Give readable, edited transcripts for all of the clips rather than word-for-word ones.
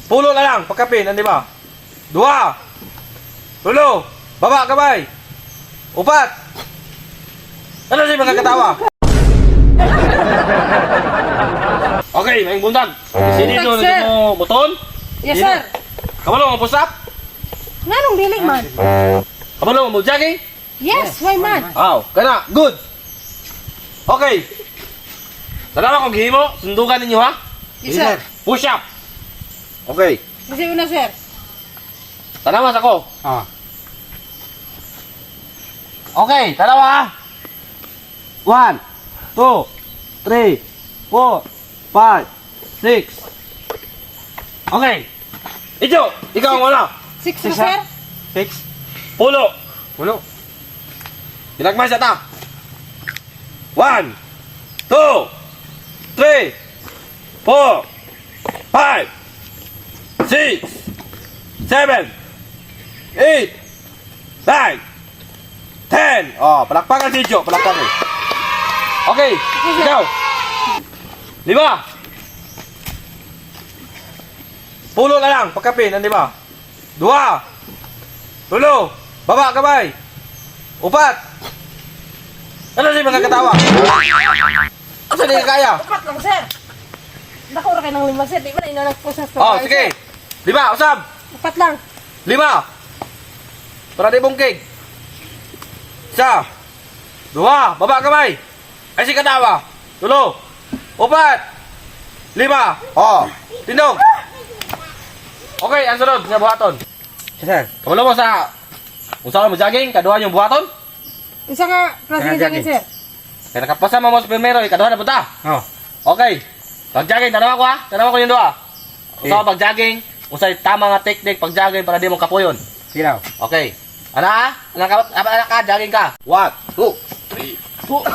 Pulo na lang, pagkapin, ang lima. Dua. Tulo. Baba, kamay. Upat. Ano siya mga katawa? Okay, may buntag. Sini Buntag, doon sir. mo buton. Yes, sir. Kabalo mo push up? Nganong dili man? Kabalo mo jogging? Yes, why man? Aw, kana, good. Okay. Tanawa kong gihimo, sundugan ninyo ha. Yes, sir. Push up. Okay. Kasi una, sir. Tanawa sa ko. Ah. Okay, tanawa ha. 1, 2, 3, 4, 5, 6. Okay. Ijo, ikaw ang una. Six na, sir. Six. Pulo. Pulo. Ginagmay sa ta. 1, 2, 3, 4, 5, 6, 7, 8, 9, 10. Oh, palakpakan si Joe. Palakpakan. Okay, ikaw. Lima. Pulo na lang, pagkapin, ang lima. Dua. Tulo. Baba, kamay. Upat. Ano siya mga katawa? Asa di ka kaya? Upat lang, sir. Dako ra kay ng lima, sir. Di ba na inanag po sa Oh, sige. Lima, usab. Upat lang. Lima. Para di bungkig. Isa. Dua. Baba kamay. Ay si katawa. Tulo. Upat. Lima. Oh. Tindog. Okay, ang sunod sa buhaton. Yes, sir. Kabalo mo sa unsa mo jogging, kaduha yung buhaton. Isa nga klase Kaya ng jogging, jogging. sir. Kaya nakapasa mo mo sa primero, ikaduha na punta. Oh. Okay. Pag-jogging, tanawa ko ha. Tanawa ko yung duha. Okay. Usa pag-jogging, usay tama nga technique pag-jogging para di mo kapuyon. Sige daw. Okay. Ana ha? Ana ka, ana ka, jogging ka. 1, 2, 3, 4,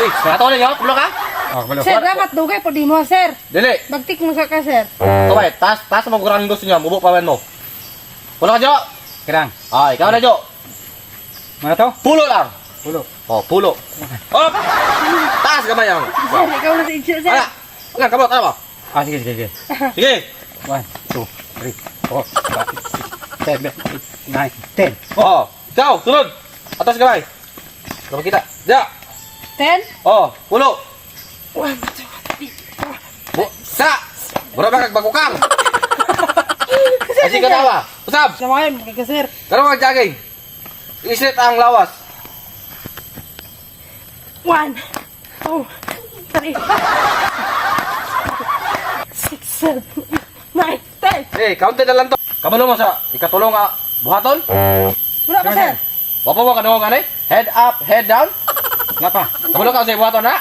6. Nakatawa ninyo? Kulo ka? Oh, kabalo. Sir, dapat dugay po di mo, sir. Dili. Bagtik mo sa ka, sir. Okay, taas, taas mo kurang gusto niyo. Mubo pa man mo. Kulo ka, Jo? Kirang. Ah, ikaw na, Jo. Mana to? Pulo lang. Pulo. Oh, pulo. Up! Taas kamay ang. Sir, ikaw na sa inyo, sir. Ana. Ana, kamot, ana ba? Ah, sige, sige, sige. Sige. 1, 2, 3, 4, 5, 6, 7, 8, 9, 10. Oh, ikaw, sunod. Atas kamay. Para makita. Ja. 10? Oh, pulo. 1, 2, 3, 4. Bu sa. Mura ba kag bagukang? Kasi katawa. Usab. Samahin mo kay ka, sir. Karon mag jogging. Isit ang lawas. 1, 2, 3, 6, 7, 9, 10. Eh, counted na lang to. Kabalo mo sa ikatulong nga buhaton. Wala pa, sir. Wa pa mo kadungog ani? Head up, head down. Wala pa. Kabalo ka sa buhaton na?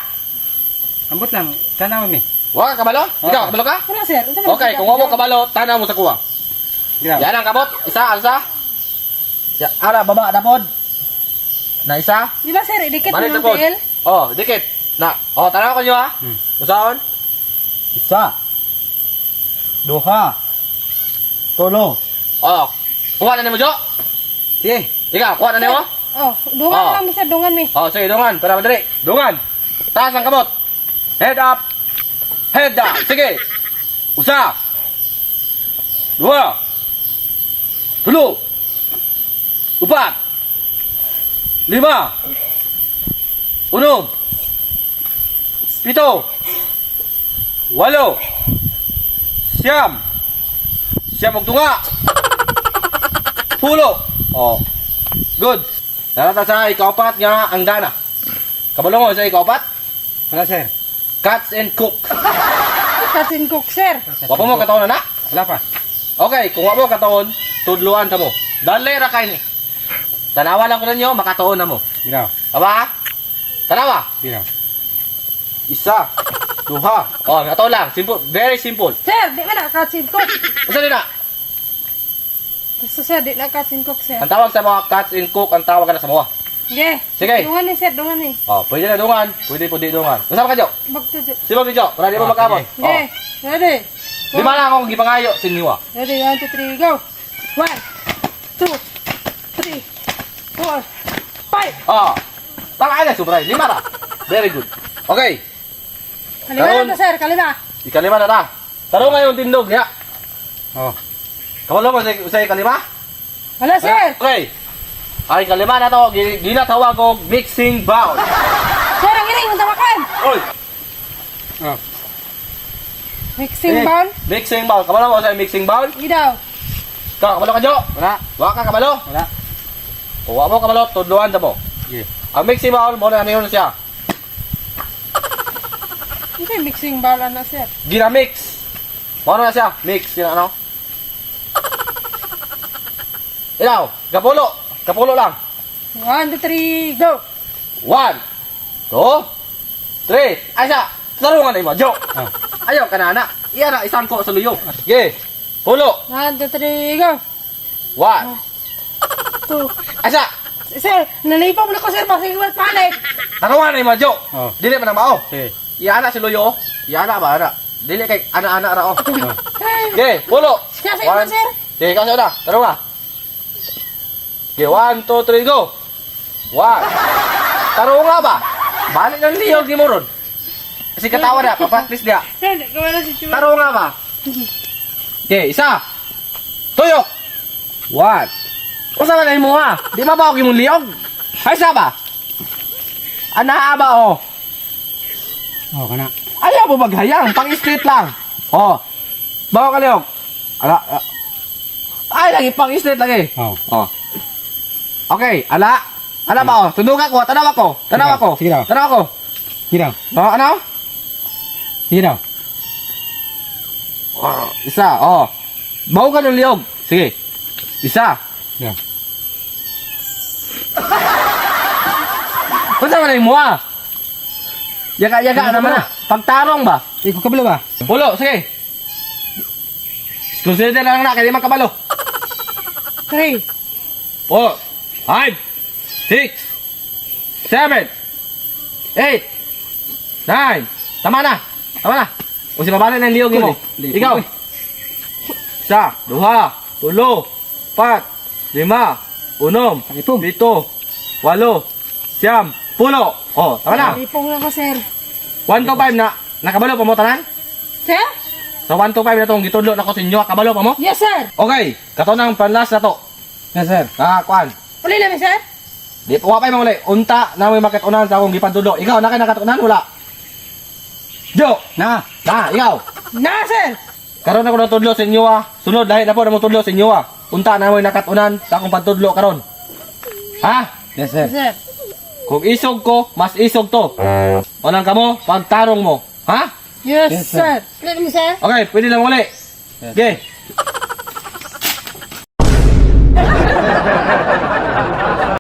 Ambot lang. Tanaw mi. Wa ka kabalo? Ikaw kabalo ka? Wala, sir. Unsa man Okay, ang kung wa mo kabalo, tanaw mo sa kuha. Sige daw. Yan ang kamot, isa alsa. Ya, ara baba na pod. Na isa. Di ba, sir? Idikit mo Balik na ng pod. tiil? Oh, dikit. Na. Oh, tanaw ko niyo ha. Usaon? Isa. Duha. Tulo. Oh. Kuha na nimo, Jo. Sige. Ikaw, kuha na nimo. Oh, dungan Oh. lang, sir. Dungan mi. Oh, sige, dungan. Para madali. Dungan. Taas ang kamot. Head up. Head down. Sige. Usa. Dua. Tulo. Upat. Lima. Unom. Pito. Walo. Siyam. Siyam og tunga. Pulo. Oh. Good. Narata sa ikaupat nga ang dana. Kabalo mo sa ikaupat? Wala, sir. Cats and cook. Kasin cook, sir. Wa pa mo kataon na na? Wala pa. Okay, kung wa mo kataon, tudluan ta mo. Dali ra kay ni. Tanawa lang ko ninyo, makataon na mo. Sige daw. Aba? Tanawa. Sige daw. Isa, duha. Oh, kataon lang. Simple, very simple. Sir, di ba na kasin cook? Unsa din na? Basta, sir, di na kasin cook, sir. Ang tawag sa mga cats and cook, ang tawag ka na sa mga. Sige. Sige. Dungan ni, sir. Dungan ni. Oh, pwede na dungan, pwede po di dungan. Unsa ba ka, Jo? Bagto, Jo. Sibag ni Jo, para di mo Ah, makamot. sige. Oh. Sige. Ready? Lima lang akong gipangayo sa inyo. Ah. Ready? 1, 2, 3, go! 1, 2, 3, 4, 5! Oh. Tama na, sobra. Lima ra. Very good. Okay. Kalima na to, sir. Kalima. Ikalima na ta. Taro ngayon tindog ya. Oh. Kabalo mo sa kalima? Wala, sir. Okay. Ay, kalima na to, ginatawag og mixing bowl. Sir, ang iring, tawakan. Oy, Oh. Mixing eh, bowl. Mixing bowl. Kabalo mo sa mixing bowl? Hindi daw. Ka, kabalo ka, Jo? Wala. Wa ka kabalo? Wala. Wa mo kabalo, tudluan ta mo. Sige. Ang mixing bowl mo na ano yun siya. Hindi, mixing bowl na, sir. Gina-mix. Mo na siya, mix yun ano. Ilaw, kapulo. Kapulo lang. 1, 2, 3, go. 1, 2, 3. Ay sa, sarungan na imo, Jo. Oh. Ayaw ka na, na. Iya na, isang ko sa luyo. Sige, pulo. 1, 2, 3, go. 1. 2. Ay sa, Sir, nalipaw mo na ko, sir. Basig mo panik. tarungan na imo, Jo. Oh. Dili man na mao. Sige. Iya na si luyo. Iya na ba na. Dili kay ana-ana ra oh. Oh. Sige, pulo. Siya sa imo, sir. Sige, ikaw sa una. Tarungan. Sige, 1, 2, 3, go. 1. Tarunga ba? Balik ng liyog ni mo ron. Kasi katawa na, papractice niya. Sir, gawa na si Chua. Tarunga ba? Okay, isa. Tuyok. 1. Usa man mo ha? Di mabawag imong liog. Ay isa ba? Anaa ba oh? Oh, kana. Ayaw mo maghayang, pang street lang. Oh. Bawa ka liog. Ala. Ah. Ay lagi pang street lagi. Oh. Oh. Okay, ala. Ala ba oh? Tunugan ko, tanaw ako. Tanaw ako. Sige daw. Tanaw ako. Sige daw. Oh, ano? Sige daw. Oh, isa, oh. Bawa ka ng liog. Sige. Isa. Sige daw. Unsa man mo ah? Yaga-yaga naman na. Pagtarong ba? Di ko kabalo ba? Pulo, sige. Consider na lang na, kaya di man kabalo. 3. 4, 5, 6, 7, 8, 9. Tama na. Tama na. O si mabala na yung liyog mo. Uli, Ikaw. uli. Isa, duha, tulo, pat, lima, unom, Ipong. pito, walo, siyam, pulo. Oh, tama na. Lipong na ko, sir. 1 to 5 na. Nakabalo pa mo tanan? Sir? Sa 1 to 5 na tong gitudlo na ko sa inyo, kabalo pa mo? Yes, sir. Okay, kato nang panlas na to. Yes, sir. Ah, kuan. Uli namin, sir. Di wa pa uli. Unta na may makatunan sa akong gipantudlo. Ikaw na kay nakatunan wala. Jo, Na. na ikaw. Na, sir. Karon ako natudlo sa inyo ah. Sunod lahi na po na mo tudlo sa inyo ah. Unta na may nakatunan sa akong pantudlo karon. Ha? Yes, sir. Sir. Kung isog ko, mas isog to. Unang kamo, pagtarong mo. Ha? Yes, Yes, sir. sir. Uli namin, sir. Okay, pwede lang uli. Yes. Okay.